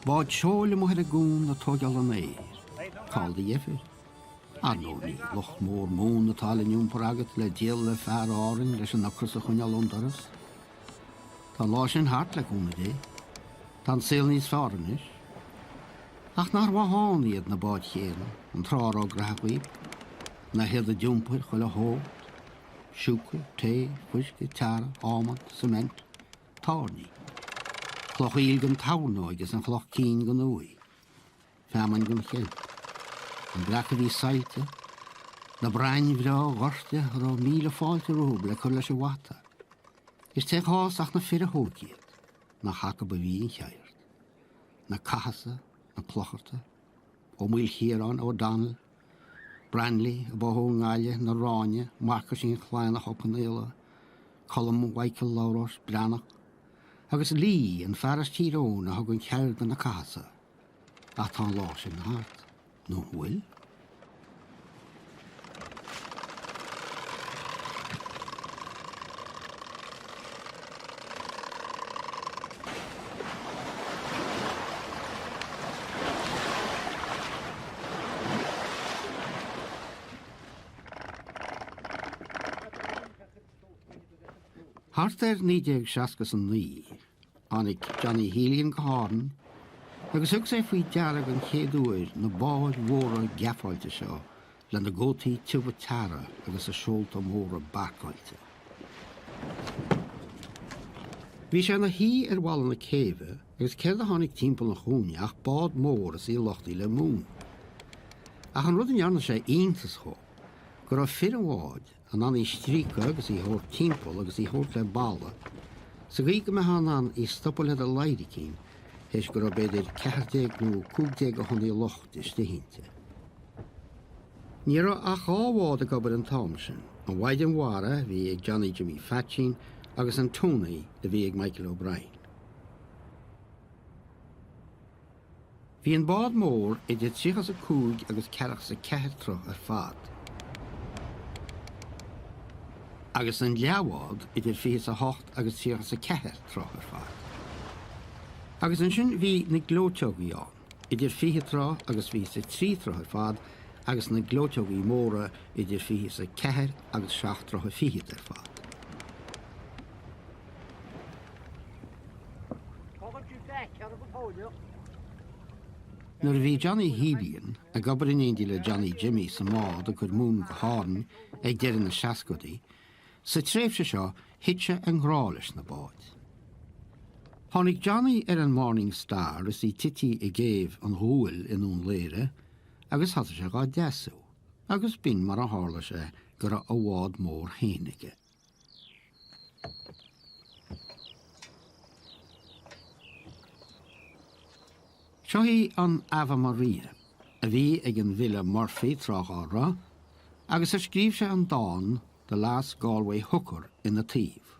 Bád seoil amuigh ar an gcuan ag tóigeáil an fhéir. Cá'il de dheifir? Ar ndóigh ní lucht mór mún atá le n-iompar agat le díol le fear Árainn leis an ocras a choinneáil ón doras. Tá an lá sin thart le cúnamh Dé. Tá an saol níos fearr anois. Ach nár mhaith ann iad na báid chéanna, an tráth a raibh graithe dhaoib, nach iad a d'iompair chuile shórt, siúcra, tae, fuisce, teara, adhmad, cement, tairní, cloch aoil don tornóig is an chloch cinn don uaigh, feamainn don cheilp, an breac a bhí saillte, na brain bhreá dhoirte a raibh míle fáilte rompu le cur leis an bhfata. Is té chás ach na fir a thóg iad, nach acub a bhí an cheird. Na Cathasa, na Clocharta, Ó Maoilchiaráin, O'Donnell, Branley, a báthadh i nGaillimh, na Ráine, Marcuisín Chladhnach Ó Conaola, Colm Mhichael Labhráis, Breathnach, agus Lee, an fear as Tír Eoghain a thug an cheird do na Cathasa. Ach tá an lá sin thart, nó an bhfuil? Thart ar 1969, Tháinig Johnny Helian go hÁrainn agus thug sé faoi deara den chéad uair na báid mhóra geafáilte seo lena gcótaí tiubha teara agus a seolta móra barcáilte. Bhí sé ina shuí ar bhalla na céibhe agus céard a tháinig timpeall an chúinne ach bád mór is í luchtaithe le mún. Ach an rud a ndearna sé iontas dhó, go raibh fir an bháid, in ann í stríocadh agus í thabhairt timpeall agus í thabhairt le balla, sa gcaoi go mbeifeá in ann í stopadh le do ladhairicín théis go raibh b'fhéidir 14 nó 15 de thonnaí lucht istigh inti. Ní raibh ach dhá bhád ag obair an t-am sin, an Mhaighdean Mhara a bhí ag Johnny Jimmy Phaitsín agus an Tony a bhí ag Michael O'Brien. Bhí an bád mór idir 35 agus 44 troigh ar fad, agus an leathbhád idir 28 agus 34 troigh ar fad. Agus ansin bhí na gleoiteogaí ann, idir 20 troigh agus 23 troigh ar fad, agus na gleoiteogaí móra idir 24 agus 7 troithe fichead ar fad. Nuair a bhí Johnny Helian ag obair in éindí le Johnny Jimmy sa mbád ag cur mún go hÁrainn ag deireadh na seascóidí, sa tréimhse seo thit sé i ngrá leis na báid. Tháinig Johnny ar an Morning Star is í tití i gcéibh an Ghuail i nDún Laoghaire agus thosaigh sé dhá deasú, agus b'in mar a tharla sé go raibh a bhád mór féin aige. Seo í an Ave Maria a bhí ag an bhfile Murphy tráth dá raibh, agus ar scríobh sé an dán The Last Galway Hooker ina taobh.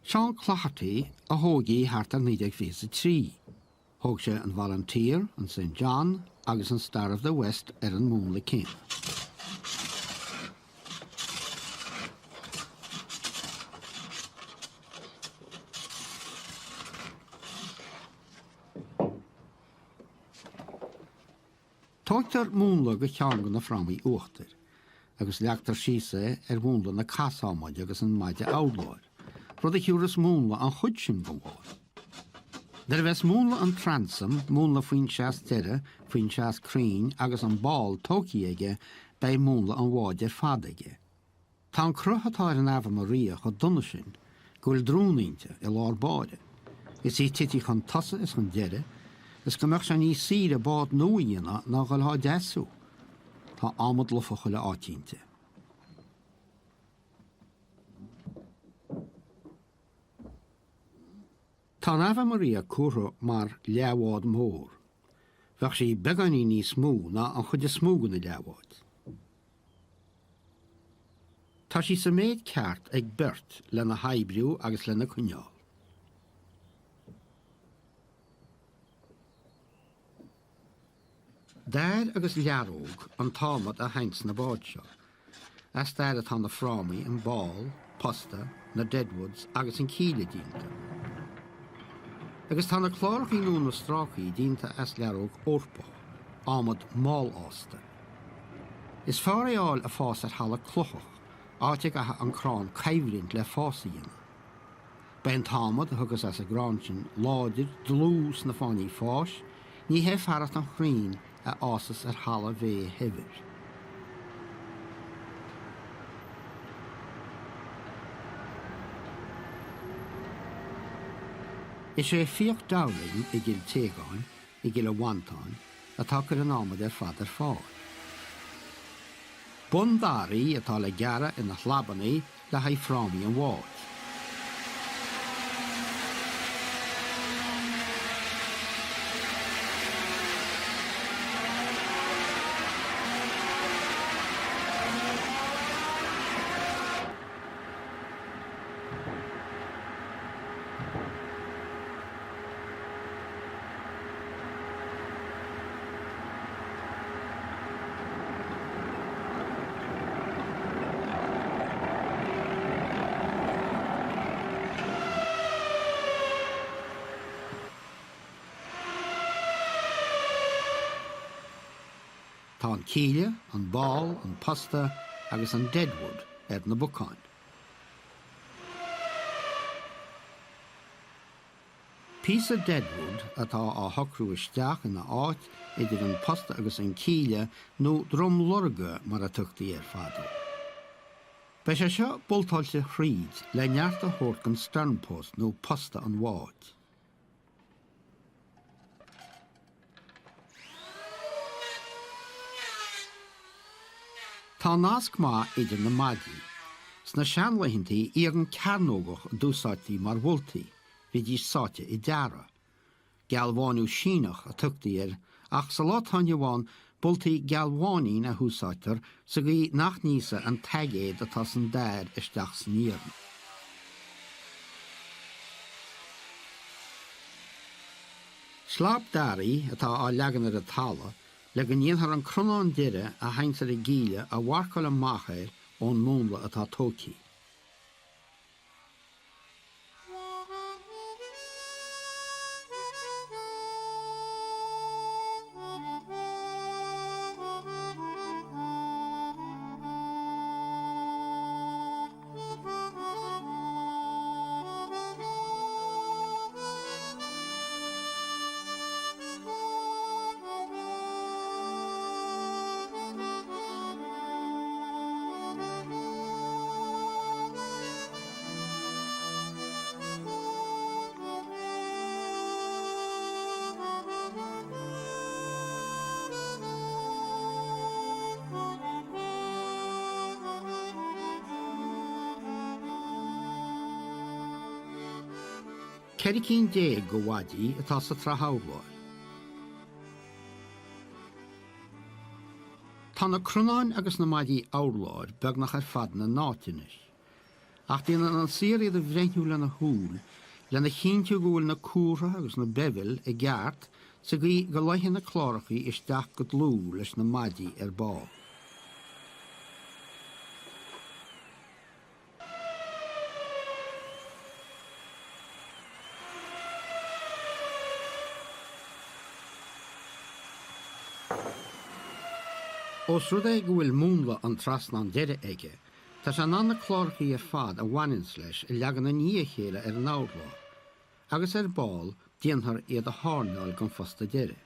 Seán Cloherty a thóg í thart ar 1923. Thóg sé an Volunteer, an Saint John agus an Star of the West ar an múnla céanna. Tógtar múnla do cheann de na frámaí uachtair agus leagtar síos é ar mhúnla na casadhmaide agus an maide urláir, rud a thiúrfas múnla an chuid sin den bhád. Nuair a bheas múnla an transom, múnla faoin seas deiridh, faoin seas cruinn agus an ball tógtha aige beidh múnla an bháid ar fad aige. Tá an cruth atá ar an Ave Maria chomh dona sin go bhfuil drún inti i lár báire, is í tití chun tosaigh is chun deiridh, is go mbeadh sé níos saoire bád nua a dhéanamh ná dhul á deasú. Tá adhmad lofa chuile áit inti. Tá an Ave Maria cuartha mar leathbhád mór. Bheadh sí beagáinín níos mó ná an chuid is mó de na leathbháid. Tá sí sa méid ceart ag beirt lena hoibriú agus lena coinneáil. Dair agus learóg an t-adhmad a sheinns na báid seo. As dair atá na frámaí, an ball, posta, na deadwoods agus an cíle déanta. Agus tá na clárachaí nó na strácaí déanta as learóg Eorpach, adhmad mallfhásta. Is fearr é a fháil ag fás ar thalamh clochach, áit a gcaithfidh an crann coimhlint le fás a dhéanamh. Beidh an t-adhmad a thiocfas as an gcrann sin láidir, dlúth sna fáinní fáis, ní hé fearacht an chrainn a fhásas ar thalamh mhéith shaibhir. Is é Fiach Dowling i gCill Téagáin, i gCill an Mhantáin, atá ag cur an adhmaid ar fad ar fáil. Bundaraí atá le gearradh ina shlabannaí le haghaidh frámaí an bháid. Tá an cíle, an ball, an posta agus an deadwood ar na bacáin. Píosa deadwood atá á shocrú isteach ina áit idir an posta agus an cíle nó dromlorga mar a tugtaí air fadó. Beidh sé seo boltáilte thríd le neart a thabhairt don sternpost nó posta an bháid. Tá nasc maith idir na maidí. Sna seanlaethantaí iarann cearnógach a d'úsáidtí mar bholtaí, bhídís sáite i deara. Gealbháiniú Síneach a tugtaí air ach sa lá atá inniu ann boltaí gealbháinín a húsáidtear sa gcaoi nach n-íosfaidh an t-aigéad atá san dair isteach san iarann. Slab daraí atá á leagan ar an talamh le go ndéanfar an cronán deiridh a théanns ar an gcíle a mharcáil amach air ón múnla atá tóigthí. 14 cinn de mhaidí atá sa tsraith urláir. Tá na cronáin agus na maidí urláir beagnach ar fad ina n-áit anois. Ach déanann an saor iad a bhreithniú lena shúil lena chinntiú go bhfuil na cuartha agus na beibhil i gceart sa gcaoi go luífidh na clárachaí isteach go dlúth leis na maidí ar ball. Ós rud é go bhfuil múnla an trasnáin deiridh aige, Tá sé in ann na clárachaí ar fad a bhaineanns leis a leagan i ndiaidh a chéile ar an urlár, agus ar ball déanfar iad a thairneáil don phosta deiridh.